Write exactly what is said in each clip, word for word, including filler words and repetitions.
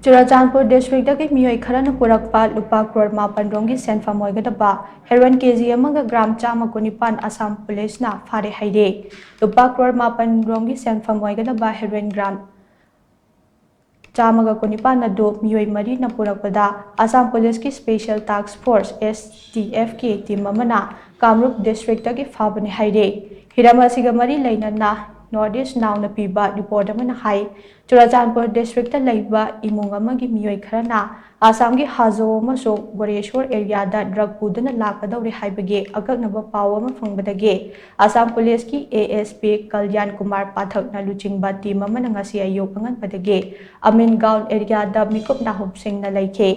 ꯆꯨꯔꯥꯆꯥꯟꯄꯨꯔ ꯗꯤꯁꯇ꯭ꯔꯤꯛꯇꯒꯤ ꯃꯤꯑꯣꯏ ꯈꯔꯅ ꯄꯨꯔꯛꯄ ꯂꯨꯄꯥ ꯀ꯭ꯔꯣꯔ ꯃꯥꯄꯟ ꯔꯣꯝꯒꯤ ꯁꯦꯟꯐꯝ ꯑꯣꯏꯒꯗꯕ ꯍꯦꯔꯣꯏꯟ ꯀꯦ ꯖꯤ ꯑꯃꯒ ꯒ꯭ꯔꯥꯝ ꯆꯥꯝꯃ ꯀꯨꯟꯅꯤꯄꯥꯟ ꯑꯁꯥꯝ ꯄꯨꯂꯤꯁꯅ ꯐꯥꯔꯦ ꯍꯥꯏꯔꯦ꯫ ꯂꯨꯄꯥ ꯀ꯭ꯔꯣꯔ ꯃꯥꯄꯟ ꯔꯣꯝꯒꯤ ꯁꯦꯟꯐꯝ ꯑꯣꯏꯒꯗꯕ ꯍꯦꯔꯣꯏꯟ ꯒ꯭ꯔꯥꯝ ꯆꯥꯝꯃꯒ ꯀꯨꯟꯅꯤꯄꯥꯟ ꯑꯗꯨ ꯃꯤꯑꯣꯏ ꯃꯔꯤꯅ ꯄꯨꯔꯛꯄꯗ ꯑꯁꯥꯝ ꯄꯨꯂꯤꯁꯀꯤ ꯁ꯭ꯄꯦꯁꯤꯌꯦꯜ ꯇꯥꯛꯁ ꯐꯣꯔꯁ, ꯑꯦꯁ ꯇꯤ ꯑꯦꯐꯀꯤ ꯇꯤꯝ ꯑꯃꯅ ꯀꯥꯃꯔꯨꯞ ꯗꯤꯁꯇ꯭ꯔꯤꯛꯇꯒꯤ ꯐꯥꯕꯅꯤ ꯍꯥꯏꯔꯦ꯫ ꯍꯤꯔꯝ ꯑꯁꯤꯒ ꯃꯔꯤ ꯂꯩꯅꯅ ꯅꯣꯔꯠ ꯏꯁ ꯅꯥꯎꯅ ꯄꯤꯕ ꯔꯤꯄꯣꯔꯠ ꯑꯃꯅ ꯍꯥꯏ, ꯆꯨꯔꯥꯆꯥꯟꯄꯨꯔ ꯗꯤꯁꯇ꯭ꯔꯤꯛꯇ ꯂꯩꯕ ꯏꯃꯨꯡ ꯑꯃꯒꯤ ꯃꯤꯑꯣꯏ ꯈꯔꯅ ꯑꯁꯥꯝꯒꯤ ꯍꯥꯖꯣ ꯑꯃꯁꯨꯡ ꯒꯣꯔꯦꯁꯣꯔ ꯑꯦꯔꯤꯌꯥꯗ ꯗ꯭ꯔꯒ ꯄꯨꯗꯨꯅ ꯂꯥꯛꯀꯗꯧꯔꯦ ꯍꯥꯏꯕꯒꯤ ꯑꯀꯛꯅꯕ ꯄꯥꯎ ꯑꯃ ꯐꯪꯕꯗꯒꯤ ꯑꯁꯥꯝ ꯄꯨꯂꯤꯁꯀꯤ A S P Kalyan Kumar ꯄꯥꯊꯛꯅ ꯂꯨꯆꯤꯡꯕ ꯇꯤꯝ ꯑꯃꯅ ꯉꯁꯤ ꯑꯌꯨꯛ ꯑꯉꯟꯕꯗꯒꯤ ꯑꯃꯤꯟꯒꯥꯎꯟ ꯑꯦꯔꯤꯌꯥꯗ ꯃꯤꯀꯨꯞ ꯅꯥꯍꯨꯞꯁꯤꯡꯅ ꯂꯩꯈꯤ꯫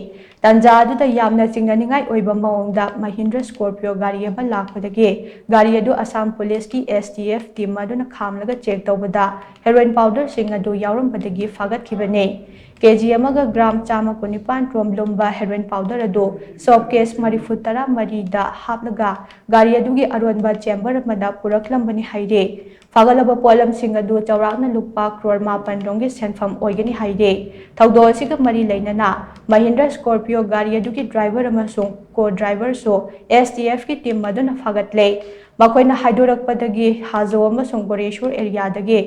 ꯇꯥꯟꯖꯥ ꯑꯗꯨꯗ ꯌꯥꯝꯅ ꯆꯤꯡꯅꯅꯤꯡꯉꯥꯏ ꯑꯣꯏꯕ ꯃꯑꯣꯡꯗ ꯃꯍꯤꯟꯗ꯭ꯔ ꯁ꯭ꯀꯣꯔꯄꯤꯌꯣ ꯒꯥꯔꯤ ꯑꯃ ꯂꯥꯛꯄꯗꯒꯤ ꯒꯥꯔꯤ ꯑꯗꯨ ꯑꯁꯥꯝ ꯄꯨꯂꯤꯁꯀꯤ ꯑꯦꯁ ꯇꯤ ꯑꯦꯐ ꯇꯤꯝ ꯑꯗꯨꯅ ꯈꯥꯝꯂꯒ ꯆꯦꯛ ꯇꯧꯕꯗ ꯍꯦꯔꯣꯏꯟ ꯄꯥꯎꯗꯔꯁꯤꯡ ꯑꯗꯨ ꯌꯥꯎꯔꯝꯕꯗꯒꯤ ꯐꯥꯒꯠꯈꯤꯕꯅꯤ꯫ ꯀꯦ ꯖꯤ ꯑꯃꯒ ꯒ꯭ꯔꯥꯝ ꯆꯥꯝꯃ ꯀꯨꯟꯅꯤꯄꯥꯟ ꯔꯣꯝ ꯂꯨꯝꯕ ꯍꯦꯔꯣꯏꯟ ꯄꯥꯎꯗꯔ ꯑꯗꯨ ꯁꯣꯞ ꯀꯦꯁ ꯃꯔꯤꯐꯨ ꯇꯔꯥ ꯃꯔꯤꯗ ꯍꯥꯞꯂꯒ ꯒꯥꯔꯤ ꯑꯗꯨꯒꯤ ꯑꯔꯣꯟꯕ ꯆꯦꯝꯕꯔ ꯑꯃꯗ ꯄꯨꯔꯛꯂꯝꯕꯅꯤ ꯍꯥꯏꯔꯤ꯫ ꯐꯥꯒꯠꯂꯕ ꯄꯣꯠꯂꯝꯁꯤꯡ ꯑꯗꯨ ꯆꯥꯎꯔꯥꯛꯅ ꯂꯨꯄꯥ ꯀ꯭ꯔꯣꯔ ꯃꯥꯄꯟ ꯔꯣꯝꯒꯤ ꯁꯦꯟꯐꯝ ꯑꯣꯏꯒꯅꯤ ꯍꯥꯏꯔꯤ꯫ ꯊꯧꯗꯣꯛ ꯑꯁꯤꯒ ꯃꯔꯤ ꯂꯩꯅꯅ ꯃꯍꯤꯟꯗ꯭ꯔ ꯁ꯭ꯀꯣꯔꯄꯤꯌꯣ ꯒꯥꯔꯤ ꯑꯗꯨꯒꯤ ꯗ꯭ꯔꯥꯏꯚꯔ ꯑꯃꯁꯨꯡ ꯀꯣ ꯗ꯭ꯔꯥꯏꯚꯔꯁꯨ ꯑꯦꯁ ꯇꯤ ꯑꯦꯐꯀꯤ ꯇꯤꯝ ꯑꯗꯨꯅ ꯐꯥꯒꯠꯂꯦ꯫ ꯃꯈꯣꯏꯅ ꯍꯥꯏꯗꯣꯔꯛꯄꯗꯒꯤ ꯍꯥꯖꯣ ꯑꯃꯁꯨꯡ ꯒꯣꯔꯦꯁꯣꯔ ꯑꯦꯔꯤꯌꯥꯗꯒꯤ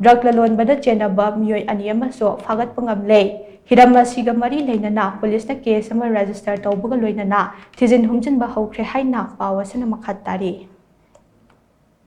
ꯗ꯭ꯔꯒ ꯂꯂꯣꯟꯕꯗ ꯆꯦꯟꯅꯕ ꯃꯤꯑꯣꯏ ꯑꯅꯤ ꯑꯃꯁꯨ ꯐꯥꯒꯠꯄ ꯉꯝꯂꯦ꯫ ꯍꯤꯔꯝ ꯑꯁꯤꯒ ꯃꯔꯤ ꯂꯩꯅꯅ ꯄꯨꯂꯤꯁꯅ ꯀꯦꯁ ꯑꯃ ꯔꯦꯖꯤꯁꯇꯔ ꯇꯧꯕꯒ ꯂꯣꯏꯅꯅ ꯊꯤꯖꯤꯟ ꯍꯨꯝꯖꯤꯟꯕ ꯍꯧꯈ꯭ꯔꯦ ꯍꯥꯏꯅ ꯄꯥꯎ ꯑꯁꯤꯅ ꯃꯈꯥ ꯇꯥꯔꯤ꯫